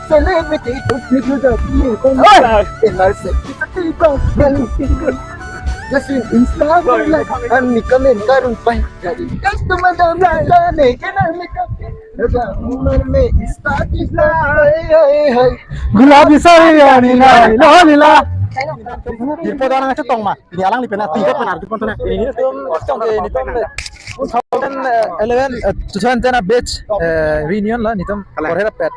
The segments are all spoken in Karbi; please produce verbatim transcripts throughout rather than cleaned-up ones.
Celebrity to be to the people. Hey! In our city, people. Just in Instagram, like, and me comment, Karun Pai. Just to madam, like, like, and me comment. Umar mein Insta ki lai, hai, hai. Gulabi sari ani lai, lo lila. Jirpo do-an nangchetong ma? Pini alangli pen ati ko pen arju pon tone. Pini netum chetong ke netum two thousand eleven, eh, two thousand ten a batch, eh, reunion lo netum. Kalang. Korhera pet.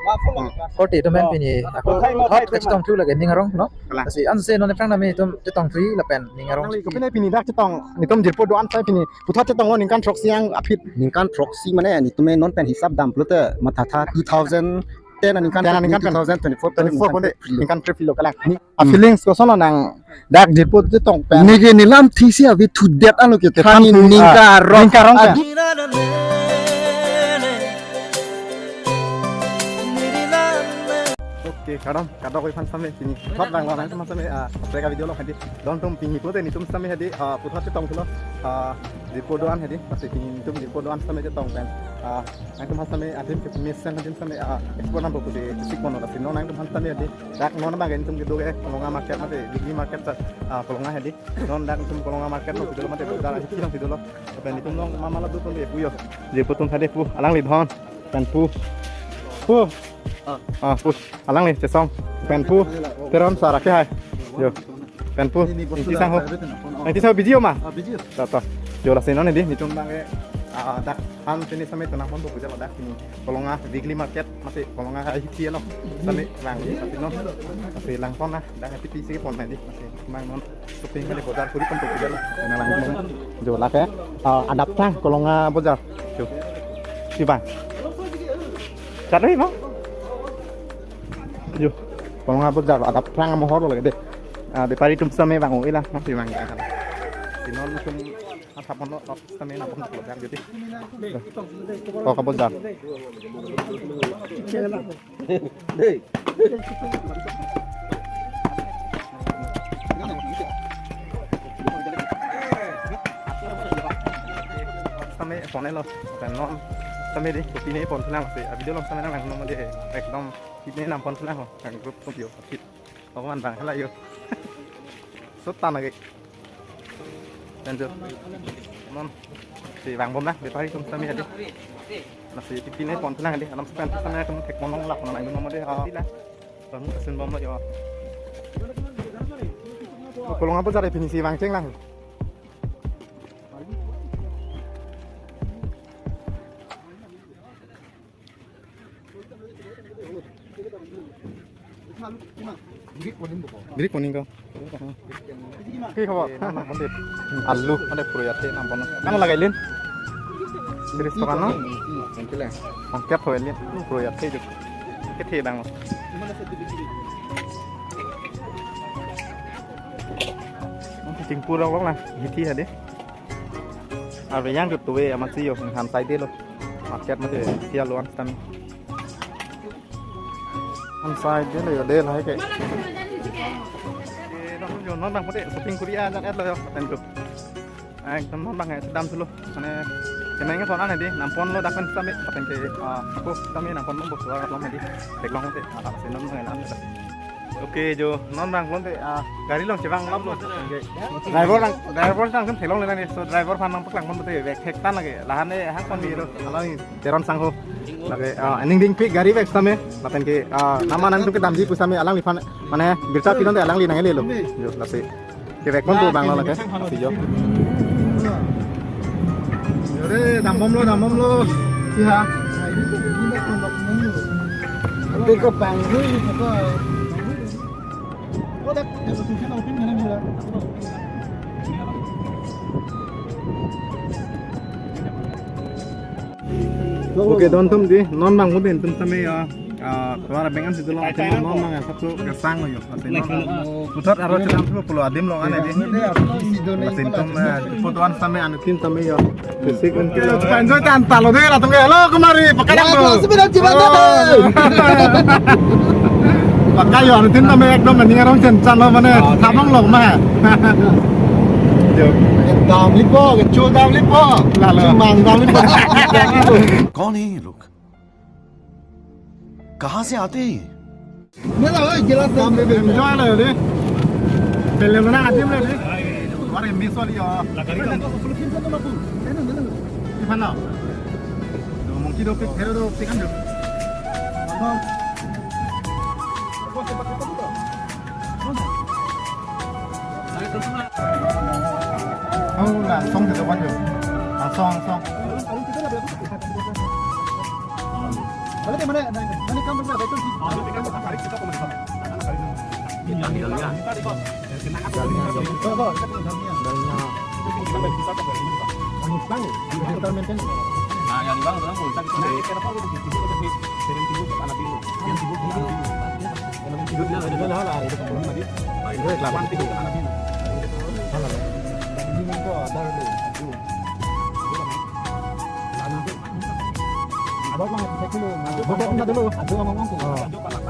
Korte netum pen pini ako hot chetong thu lake ning arong lo. Kalang. Lasi ansi non ephrang nami netum chetong thu lapen ning arong. Alangli kopine pini dak chetong netum jirpo do-an sai pini puthot chetong lo ningkan throksi ang aphi. Ningkan throksi mane netum non pen hisap dam pulote mathatha two thousand ten aningkan ten aningkan two thousand twenty-four twenty-four twenty-four ningkan three lo kalang. Ni a feelings koson lo nang dak jirpo chetong pen. Neke nelam thisi avi thudet alo ke than ningkan arong. Ningkan arong pen. Adi. Okay, kardom, kardom ko iphan same pini. Thot bang lo nangtum same, ah, preka video lo hadi. Don tum pini pulote netum same hadi, ah, puthot chetong thulo, ah, jirpo do-an hadi. Pasi pini netum jirpo do-an same chetong pen. Ah, nangtum same adim ke mesen adim same, ah, explore nang boku de sik mono lasi non nangtum same hadi. Dak non bang netum kedo ke Kolonga market mate, Weekly market sa, ah, Kolonga hadi. Non dak netum Kolonga market lo kedo mate, dak hadi lang kedo lo. Pen netum non mama la do pon de pu yo. Jirpo atum hadi pu, alangli dhon. Pen pu. Pu. Ah. Ah, pu. Alangli chesong. Pen pu. Teron sara ke hai. Yo. Pen pu. Ini, ini, Ingti sangho. Ini sangho video ma? Ah, video. Ta, ta. Yo lasi non hadi, netum bang ke, ah, dak han sini same tonang pon pu puja dak sini. Kolonga Weekly market, mate Kolonga hai hiti lo. Same lang, tapi non. Tapi lang pon na, dak hadi pisi pon hadi. Masi mang non. Shopping kali bojar kuri pon tu bojar. Nang lang mo. Jo lake. Ah, adap tang Kolonga bojar. Jo. Si bang. Chat ri mo. Jo. Kolonga bojar adap tang mohor lagi de. Ah, bepari atum same bang oi la. Masih bang. Si non atum athap pon lo, same nang pon lo bang jadi. Kolonga bojar. Same pon lo, kan non. Same de, kopine pon lang si. Video long same nang nang de, ekdom kopine nang pon lang ho, kan group ko bio. Oke man bang hala yo. Sota lagi. Lanjut. Non. Si bang bom na, bepari atum same hadi. Lasi kopine pon lang hadi, alam sepen same atum thek monong lak non ayu nomor de. Ah. Bang asin bom lo yo. Oh, Kolonga bojar pini si bang cheng lang. Birik koning ko. Ki khobor? Alu, mane pura athe nang pon. Nang lagai lin? Tris toka no? Ongket ho lin. Pura athe juk. Kethe dang. Chingpur rong long lang. Hiti hadi. Arve yang tu tuwe amat si yo, han side lo. Market mate tia lo an stan. Han side lo yo de lahai ke. Eh, non yo non bang pute shopping kuri ajan et lo yo, tentu. Ekdom non bang sedam dulu. Mane kenai nge soal aneh di, nang pon lo dak pen same, pen ke, ah, aku same nang pon lo bos lo hadi. Theklong te, ah, si non nang elam. Oke, jo, non bang pon te, ah, gari along chevang lam lo. Oke. Driver nang, driver nangtum theklong le nang ni, so driver aphan nang paklang pon te, vek thek tan lagi. Lahan ne hang pon bi lo. Along Teron sangho. Lake, ah, ning dingpik gari vek same, lapen ke, ah, nama nangtum kedamji pu same alangliphan, mane birta pilon te alangli nang ele lo. Jo, lasi. Kevek pon tu bang lo lake. Lasi jo. Yo re, dam bom lo, dam bom lo. Si ha. Ante ko bang lo, ko. Oke, don atum di, non bang pute netum same ya. Ah, tuara bengan si dolo atum non bang ya, satu kesang lo yo. Pasi non. Puthot aro chelam thu pulo adim long aneh di. Pasi netum, eh, photo an same anu tin same yo. Fisik un kilo. Enjoy tan talo de latum ke. Halo, kemari, pakai dong. Latum sepeda jiwa dong. Pakai yo, anu tin same ekdom mending arong chen chan lo mane, tabang lo mah. Dam lipo, kecho dam lipo. Lalo. Chumang dam lipo. कौन है ये लोग? कहाँ से आते हैं ये? Enjoy lo de. Film na adim lo de. War miss wali ya. Iphana. Do mungkin do pik, pero do pik kan do. Oh, langsung ke depan tu. Langsung, langsung.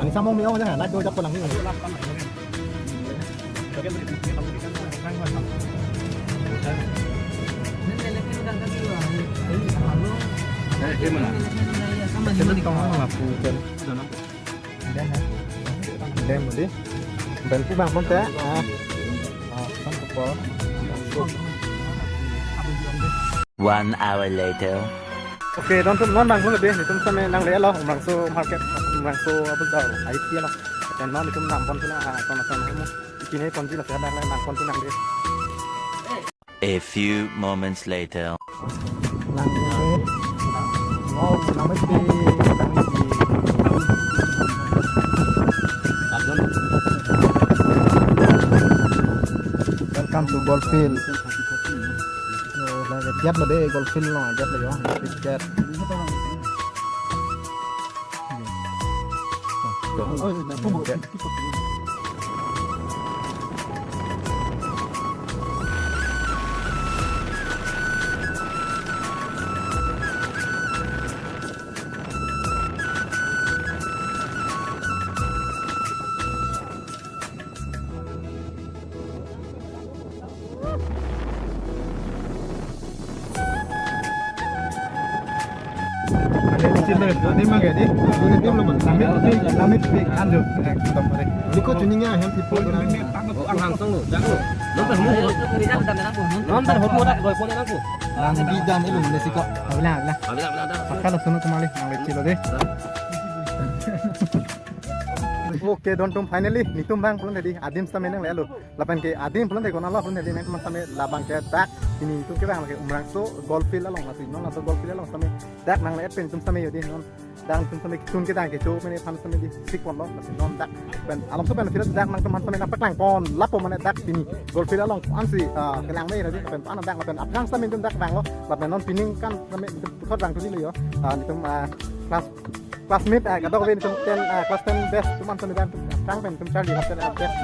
Ani samong ni ong aja, na do jak pulang ni. Dem, dem, di. Ben pu bang pon te. Ah. Ah, kan ko. One hour later. Okay, don tum non bang pon de, netum same nangle lo, Umrangso market, Umrangso abus dal, ai pia lo. Netum non netum nam pon tu na, ah, ton ton mo. Kini ponji lo, nangle nam pon tu nangle. A few moments later. Welcome to Golf Field. So, la gate lo de, Golf Field lo, gate lo yo, gate. Niko tuning ya, healthy food na. Ang langsung lo, jangan lo. Nonton homo. Nonton homo dak, boy, pon nangko. Lang bidam ilum le sika. Abila, abila. Abila, abila, abila. Pakka lo sunu tumali, nang lecilo de. Okay, don tum finally, netum bang pulang tadi, adim same nangle lo. Lapen ke adim pulang tadi, kona lo pulang tadi, netum same labang ke dak, pini netum ke bang ke Umrangso Golf Field along lasi, non laso Golf Field along same dak nangle pen netum same yo di non. Dak netum same tun ke dak kecho mene phan same di sik pon lo, lasi non dak pen alam so pen field dak nangtum phan same nangpaklang pon lapo mane dak pini Golf Field along ansi, ah, kelang me tadi pen pan dak pen aphrang same netum dak bang lo, lapen non pining kan same netum puthot bang tuli lo yo. Ah, netum, ah, class classmate, ah, kadokave netum ten, ah, class ten batch atum an same dak aphrang pen netum charli lapen, ah, batch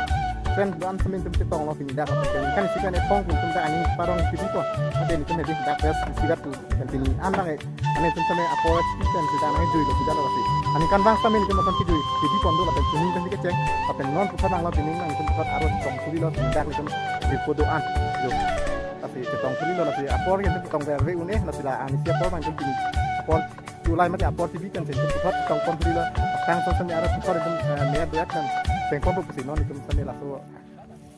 ten do-an same netum chetong lo pini dak lapen kan isi kan epong netum dak aning parong kiti ko. Ade netum hedi dak batch isi dak tu kan pini an dak, eh, ane netum same apor pen si dak nang jui lo si dak lo si. Ani kan bang same netum akan kijui kiti pon do lapen pini kan kecek lapen non puthot bang lo pini nang netum puthot aro chetong tuli lo pini dak netum di foto an. Yo. Lasi chetong tuli lo lasi apor kan chetong ber ve un-e lasi la ani si apor bang netum pini apor tulai mati apor T V kan sen puthot tong pon puli lo. Tang son sami arah puthot netum, eh, mer duet kan teng pon pusi non netum sami laso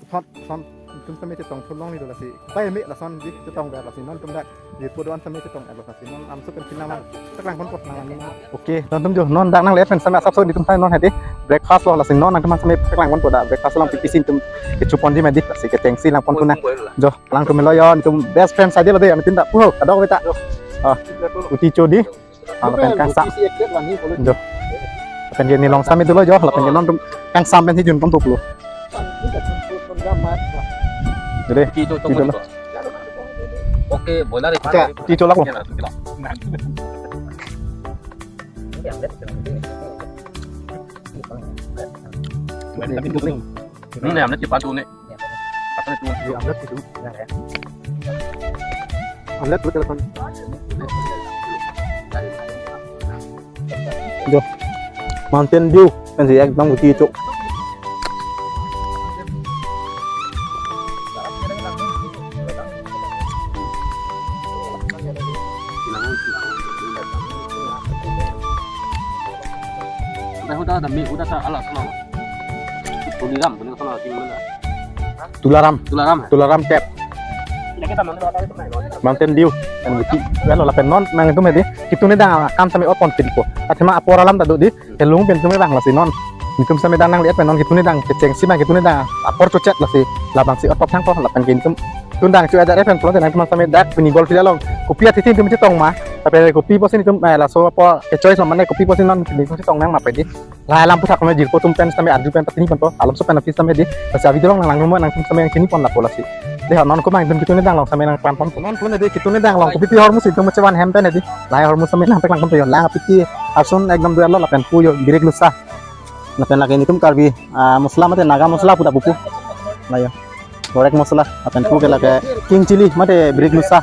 puthot son netum sami chetong thulong ni do lasi. Pai me lason di chetong ber lasi non netum dak di foto an sami chetong ber lasi non amsuk kan pinang lang. Paklang pon pot nang lang. Okay, nontum jo non dak nangle pen sami asap so netum sami non hedi breakfast lo lasi non nangtum sami paklang pon pot dak breakfast lang pipi sin netum kecho pon di mati lasi ketengsi lang pon tu na. Jo, lang tum lo yo netum best friend saja lo de, ami tin dak puho kadokave ta. Ah, Uti Chodi. Ah, lapen kangsam. Jo. Lapen ke nelong sami dolo jo, lapen ke nontum kangsam pen si jun pon pulo. Jadi, Ti tu, tu, gitu lo. Oke, bola ri. Oke, Ti Chodi lo. Ini yang nanti padu nih. Apa itu? Omelet gitu. Omelet buat telepon. Jo. Mountain view kan si ekdom uti chok. Nah, udah ada mi, udah sa ala sana. Tuliram, Tuliram sana, Tuliram. Tularam. Tularam, eh? Tularam Cave. Ini kita mana, mana, mana? Mountain Dew. Dan gitu. Lalu lapen non nangtum hedi. Kitune dang akam sami opon pinpo. Athema apor alam ta do di. Kelung pen tum bang lasi non. Nelitum sami dang nangliat pen non kitune dang kechengsi bang kitune dang apor chochet lasi labangsi otok thangpo lapen ke nelitum tun dang chu ajat pen pulote nangtum sami dak pini golf field along kopi athe nelitum chetong ma. Tapi kopi pusi nelitum, eh, laso apor ke choice mane kopi pusi non nelitum chetong nang ma pedi. Lahai alam puthak kami jirpo atum pen sami arju pen patini ponpo. Alam so pen aphi sami di. Lasi avideo along nanglang mo nangtum sami nangchini pon lapu lasi. Dei non ko bang nelitum kitune dang along sami nangplan ponpo. Non pulote dei kitune dang along kopi pi hormu si nelitum chevan hem pen di. Lahai hormu sami nangpeklang ponpo yo. Lang apiti ason ekdom duel lo lapen pu yo birik lusa. Lapen lake nelitum Karbi, ah, masala mate Naga masala pu ta pupu. Layo. Gorek masala, lapen pu ke lake king chili mate birik lusa.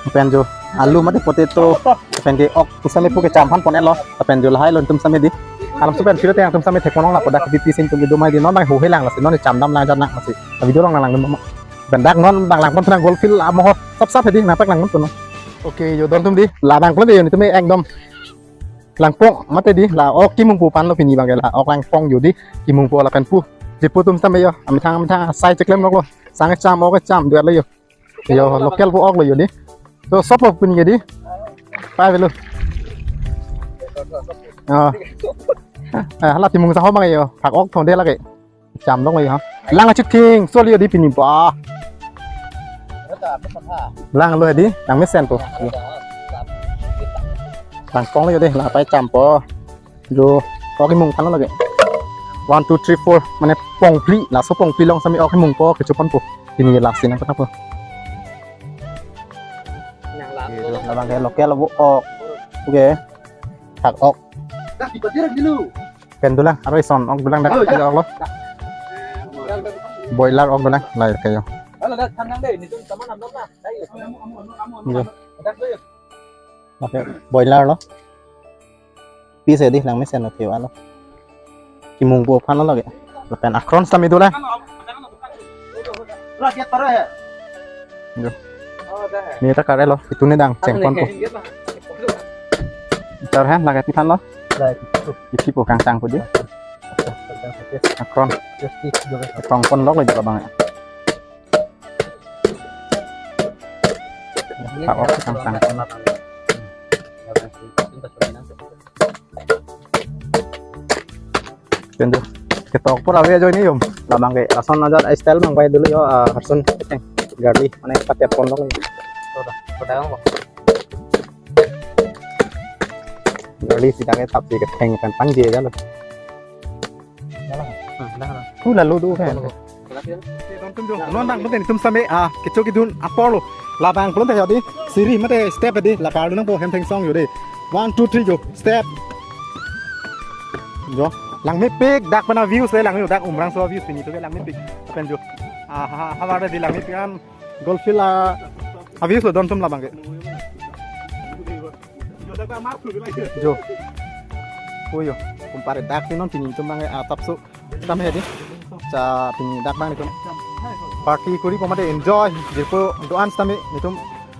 Lapen jo alu mate potato, lapen ke ok pu sami pu ke cham aphan pon-et lo. Lapen jo lahai lo nelitum sami di. Alam so pen philo te nangtum sami thek ponlong lapu dak kopi pi si nelitum kedo mai di non bang ho helang lasi non cham dam lang jan nang masi. Avideo along nanglang dun ma. Lapen dak non bang lang pon thang golf field amohor sap sap hedi nangpeklang pon non. Oke, yo don tum di. Labang pulote yo nelitum ekdom Langpong mate di la ok kimungpo aphan lo pini bang ke la ok Langpong yo di kimungpo lapen pu. Jirpo atum sami yo amethang amethang asai cheklem lo. Sang cham ok cham duel lo yo. Yo local pu ok lo yo di. To sop pini ke di. Pai velo. Ah. Ah, hala timung sa ho bang yo. Phak ok thonde lake. Cham dong lagi ha. Lang achit king, so liyo di pini ba. Lang lo di, lang mesen po. Langpong liyo di, la pai cham po. Jo, ok imung aphan lo lake. One, two, three, four, mane pongphli, laso pongphli along sami ok imungpo, kecho ponpo. Pini last nangpatangpo. Itu, labang ke local bu ok. Oke. Phak ok. Pen dolang, aro ison ok dolang dak, oh, ya. Dak ok lo. Boiler ok dolang, lahai ke yo. Halo, dak thanang deh, ini tuh teman nonton lah. Ayo. Iya. Dak tuh, yuk. Oke, boiler lo. Pis ya di, lang mesen lo, tiyo alo. Kimungpo aphan lo lake. Lapen akron sami dolang. Lah, dia taruh ya? Yo. Oh, dah. Ni ta kare lo, kitune dang, cheng ponpo. Tar han, lake pi aphan lo? Lah, itu. Isi po kangkang po di. Akron. Akron pon lo lake juga bang ya. Tak apa kangkang. Pen jo. Ketok pura ave jo ini yom. Labang ke lason aja style mang pai dulu yo, ah, harsun ketheng. Garli, mane patet pon lo. Sudah, sudah kok. Garli sida ke thap si ketheng pen pangje aja lo. Dah lah. Hmm, dah lah. Hu lalu tu kan. Dah lah, ya. Oke, don tum jo. Non bang pulote nelitum sami, ah, kecho kedun apor lo. Labang pulote ya di. Siri mate step di. Lakar nangpo hem thengsong yo di. One, two, three, jo. Step. Jo. Langmepik dak pen a-views le lang yo dak Umrangso a-views pini to ke langmepik. Pen jo. Ah, ha, ha, ha, di langmepik an. Golf field a, a-views lo don tum labang ke. Jo. Oh yo, kumpare dak si non pini tum bang, ah, thap so. Tame di. Cha pini dak bang nelitum. Party kori po mate enjoy. Jirpo do-an tame nelitum,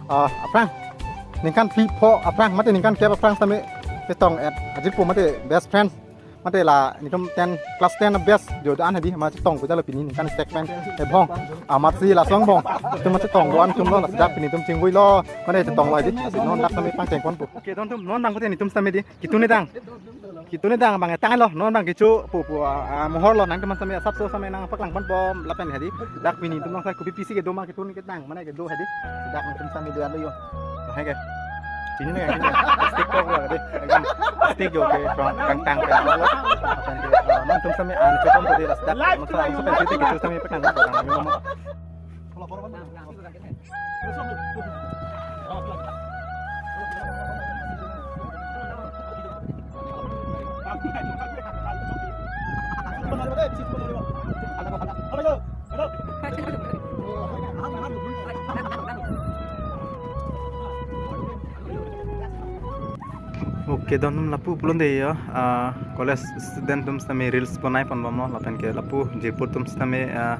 ah, aphrang. Ningkan phli pho aphrang mate ningkan kep aphrang tame chetong-et. Ajirpo mate best friend. Mate la nelitum ten, class ten best jo do-an hedi ma chetong pu jalo pini ningkan statement ebong. Amat si la song bong. Nelitum ma chetong do-an tum lo la dak pini nelitum chingvui lo. Mane chetong lo di. Asi non dak sami pangcheng ponpo. Oke, don tum non bang pulote nelitum sami di. Kitune dang. Kitune dang bang tang lo. Non bang kecho pu pu, ah, ah, mohor lo nangtum sami asap so sami nangpaklang ponpo lapen hedi. Dak pini nelitum nang sa kopi pisi kedo ma kitune kedang. Mane kedo hedi. Dak nelitum sami do-an lo yo. Lahai ke. Sini nih, sini. Stick kok lo, deh. Stick yo ke, kangkang ke. Nangtum sami an, cekam tadi lah, dak. Masa, masa kan titik itu sami pekan, pekan. Oke, don tum lapu pulote ya, ah, college student tum sami reels bonai ponbomlo, lapen ke lapu jirpo atum sami, ah,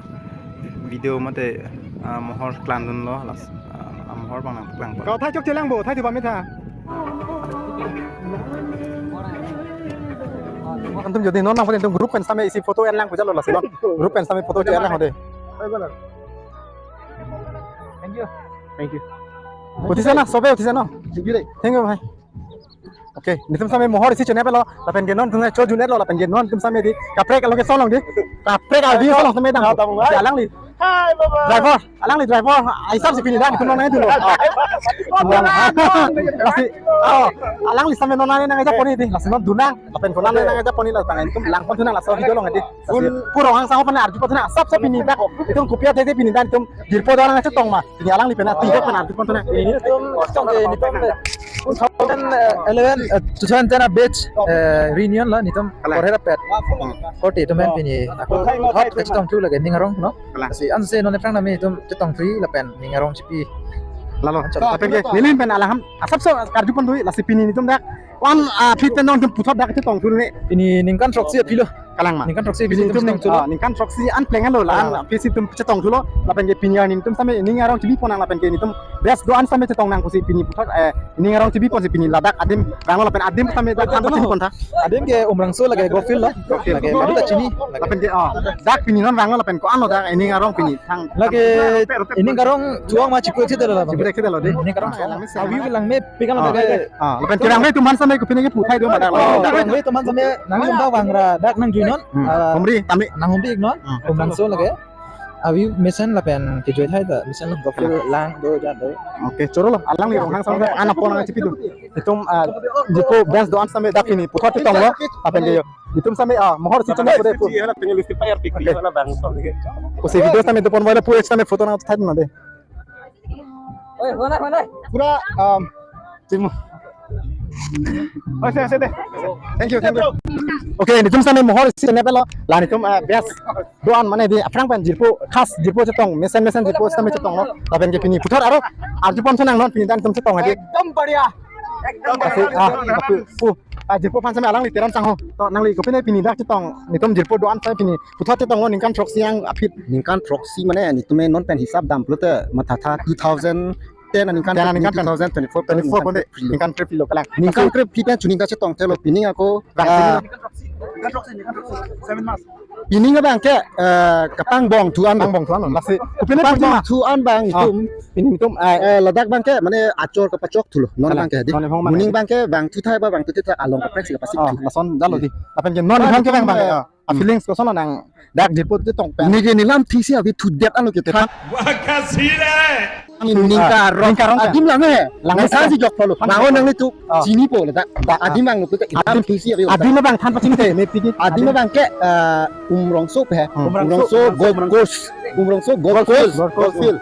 video mate, ah, mohor keklang dunlo, las, ah, mohor bang nangpaklang pon. Kau thai chok chelang bo, thai thu bam tha. Antum jodi non nangpon antum group pen same isi photo enlang puja lo lasi non. Group pen same photo enlang ho de. Thank you. Thank you. Uthise na, sobe uthise na. Thank you de. Thank you bhai. Okay, netum same mohor isi chonep lo, lapen ke non atum same chojun-et lo, lapen ke non atum same di kaprek location along di. Kaprek a-view along same dam. Ah, dam, bhai. Alangli. Hi, baba. Driver, alangli driver. Aisap si pini dam, netum nang itu lo. Oh, lasi, oh, alangli same non nang nang ajak pon di. Lasi non dunang, lapen ko nang nang ajak pon di, lapen netum langpon thunang laso video along di. Lasi, puro hang sa ho pen arju pon thunang, asap sa pini dak. Netum kopi athe pini dam, netum jirpo do-an nang chetong ma. Pini alangli pen ati dak pen arju pon thunang. Netum chetong ke, netum two thousand eleven, eh, two thousand ten a batch, eh, reunion lo netum. Kalang. Korhera pet. Korte netum pen pini ako hot chetong thu lake ning arong no. Kalang. Lasi ansi non ephrang nami netum chetong thu lapen ning arong chipi. Lalo. Anchot. Lapen ke neli pen alang ham asap so karju pon thu lasi pini netum dak one, ah, feet pen netum puthot dak chetong thu ne. Pini ningkan throksi aphi lo. Kalang ma. Ningkan throksi pini netum chetong thu lo. Ah, ningkan throksi an pleng lo la. Kalang. An pisi netum chetong thu lo. Lapen ke pini arni netum same ning arong chibi pon nang lapen ke netum best do-an same chetong nang pusi pini puthot, eh, ning arong chibi ponsi pini ladak adim vanglo lapen adim same dak than pachini pon tha. Adim ke Umrangso lake Golf Field lo. Golf Field. Lake madu ta chini. Lapen ke, oh, dak pini non vanglo lapen ko-an lo dak ning arong pini thang. Lake ning arong chuang ma chipu ekse lo la. Chipu ekse lo de. Ning arong chuang. Langme a-view langmepik an lo. Ah. Dak. Ah, lapen kerang ve atum aphan same kopine kepu thai do ma dak. Oh, kerang ve atum aphan same nang jumpa vangra dak nang juinon. Hmm. Ah, humri tame. Nang humri non. Hmm. Umrangso lake. A-view mesen lapen kejoi thai ta mesen lo Golf Field lang do jan do. Okay, choro lo. Alangli Ronghang same an apor nang chipi do. Netum, ah, jirpo best do-an same dak pini puthot chetong lo. Lapen ke yo. Netum same, ah, mohor isi chonep pore pu. Hala tinggal listrik bayar pikir. Okay. Hala bang. Pusi video same do pon wala pu same photo nang thai na de. Oi, hona, hona. Pura, um, chimu. Oh, sir, sir, deh. Thank you, thank you. Okay, netum same mohor isi chonep lo. La netum, ah, best do-an mane di aphrang pen jirpo khas jirpo chetong, mesen mesen jirpo same chetong lo. Lapen ke pini puthot aro arju pon thunang non pini dam netum chetong adi. Ekdom badhiya. Ekdom badhiya. Ah, pu, pu. Ah, jirpo aphan same alangli Teron Sangho. To nangli kopine pini dak chetong, netum jirpo do-an same pini puthot chetong lo ningkan throksi an aphi. Ningkan throksi mane netum non pen hisap dam pulote mathatha two thousand ten aningkan, ten aningkan pen. Two thousand twenty-four pen twenty-four ningkan pen. Ningkan trip lo kalang. Ningkan trip kita chuning ta chetong thelo pini ako. Bang, ah, ningkan throksi, ningkan throksi, seven months. Pini abang ke, eh, kapangbong thu an. Kapangbong thu an. Lasi, kopine kapangbong thu an bang, ah, netum. Pini netum, eh, eh, ladak abang ke mane achor kapachok thu lo. Non kalang. Abang ke di. Non abang ke di. Muning abang ke vangthu thai ba vangthu thai along kaprek si kapasi. Ah, lason jalo di. Lapen ke non abang ke bang bang. Ah. A-feelings koson lo nang dak jirpo chetong pen. Neke nelam thisi abi thudet alo ke tha. Wah, kasih deh. Ningkan arong. Ningkan arong. Adim lang he. Lang he. Ningkan si jok polo. Lang he. Nanglitum. Ah. Chinipo le dak. Dak. Adim lang lo ke. Adim thisi abi. Adim abang than pachini the, mepik ke. Adim abang ke, eh, Umrongso pe. Hmm. Umrongso, Umrongso Golf Course. Umrongso Golf Course. Golf Course. Golf Field.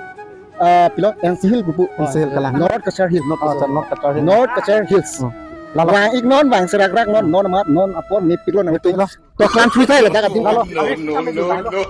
Eh, pilo N C Hill grupo. N C Hill kalang. North Cachar Hill. North Cachar, North Cachar Hills. Hmm. Lalo. Vang-ik non, vang serak rak non, non amat, non apor mepik lo nang. Mepik lo. To klan three thai le dak adim. Lalo. No, no, no, no.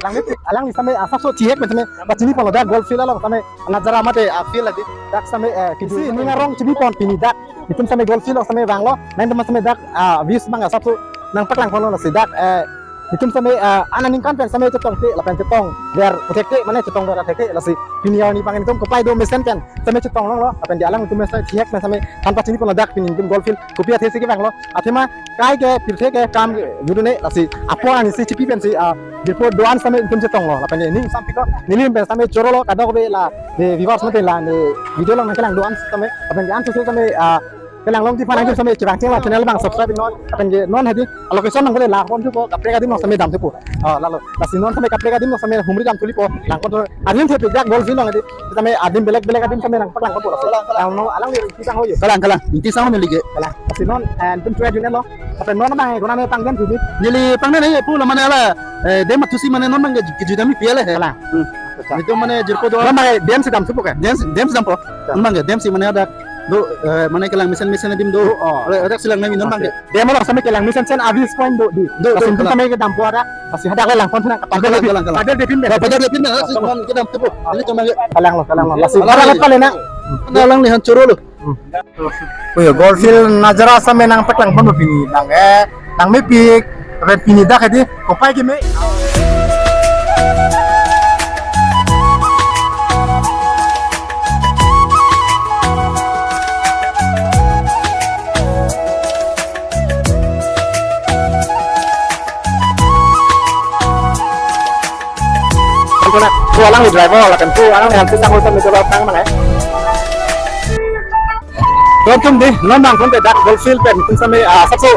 Alangli same asap so chihek pen same pachini pon lo dak Golf Field along same najara mate a-field adi dak same, eh, kisi ning arong chibi pon pini dak. Netum same Golf Field along same vanglo. Nangtum same dak, ah, views abang asap so nangpaklang pon lo si dak, eh, netum same, eh, an aningkan pen same chetong te lapen chetong ver puthek te mane chetong ver puthek te lasi pini arni abang netum kopai do mesen pen same chetong longlo lapen di alangtum same chihek pen same than pachini pon lo dak pini netum Golf Field kopi athe si kevanglo athema kai ke pirthe ke kam ke judune lasi apor ani si chipi pensi, ah, jirpo do-an same netum chetong lo lapen ke ning sampik lo neli pen same choro lo kadokave la de viewers mate la de video along nangkelang do-an same lapen ke an suse same, ah, kelang longji aphan nangtum same chevang cheng la channel abang subscribe non lapen ke non hadi location nang kole la pon thupo kaprek adim along same dam thupo. Ah, lalo. Lasi non same kaprek adim along same humri dam thulipo. Nang kon adim the pik dak Golf Field along adi. Same adim belek belek adim same nangpaklang thupo. Kalang, kalang. Nang non alangli Ingti Sangho yo. Kalang, kalang. Ingti Sangho neli ke. Kalang. Lasi non, eh, netum chua jun lo. Lapen non abang, eh, konane pangdam thubi. Neli pangdam nai pu la mane la. Eh, dem athusi mane non abang ke kejui dam pi le he. Kalang. Hmm. Netum mane jirpo do. Mane dem si dam thupo ke? Dem si, dem si dampo. Non abang ke, dem si mane dak do, eh, mane kelang mesen mesen adim do. Oh. Ole, dak si lang nami non abang ke. Dem along same kelang mesen mesen a-views point do di. Do, do, lasi netum kalang. Same kedampo dak. Lasi hadak le langpon thunang. Kalang, kalang, kalang. Padel depin be. Padel depin be. Lasi non kedam thupo. Neli cuma ke. Kalang lo, kalang lo. Lasi kalang, kalang le na. Alangli aphan choro lo. Hmm. Oyo, Golf Field najara same nangpaklang pon pini abang, eh, nangmepik, red pini dak adi, kopai keme. Tangli driver lapen pu alang han si sang hol tangli driver tang mangai. Tum dei, non bang pon te dak golf field pen tum same, ah, asapso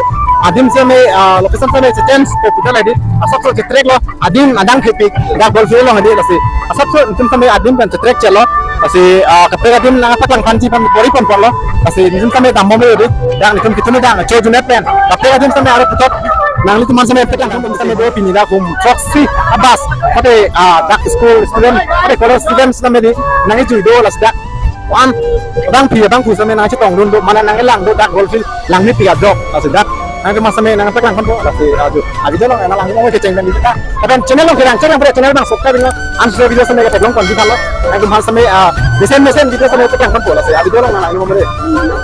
adim same, ah, location same change ko puja lagi. Asapso chetrek lo, adim adang thepik dak golf field along hadi lasi. Asapso tum same adim pen chetrek chelo. Lasi, ah, kaprek adim nangpaklangpon ji pon bor-i pon pon lo. Lasi tum same dambom lo dei. Dak netum ketun dang cho junet pen. Kaprek adim same aro puthot nanglitum aphan same peklangpon same do pini dak hum proxy abas. Mate, ah, dak school student, mate college student same dei. Nangkejui do lasi dak. Wan, bang pi, bang pu same nangchetongdun do, mane nangkelang do dak golf field langmepik ajok, lasi dak. Nangtum aphan same nangpaklangpon po, lasi ajo. Avideo along nanglang mo kecheng dan kita. Lapen channel along kelang, channel along, channel along subscribe lo, an video same kelang pon di thalo. Nangtum aphan same, ah, mesen mesen video same kelang pon po, lasi avideo along nanglang mo mere.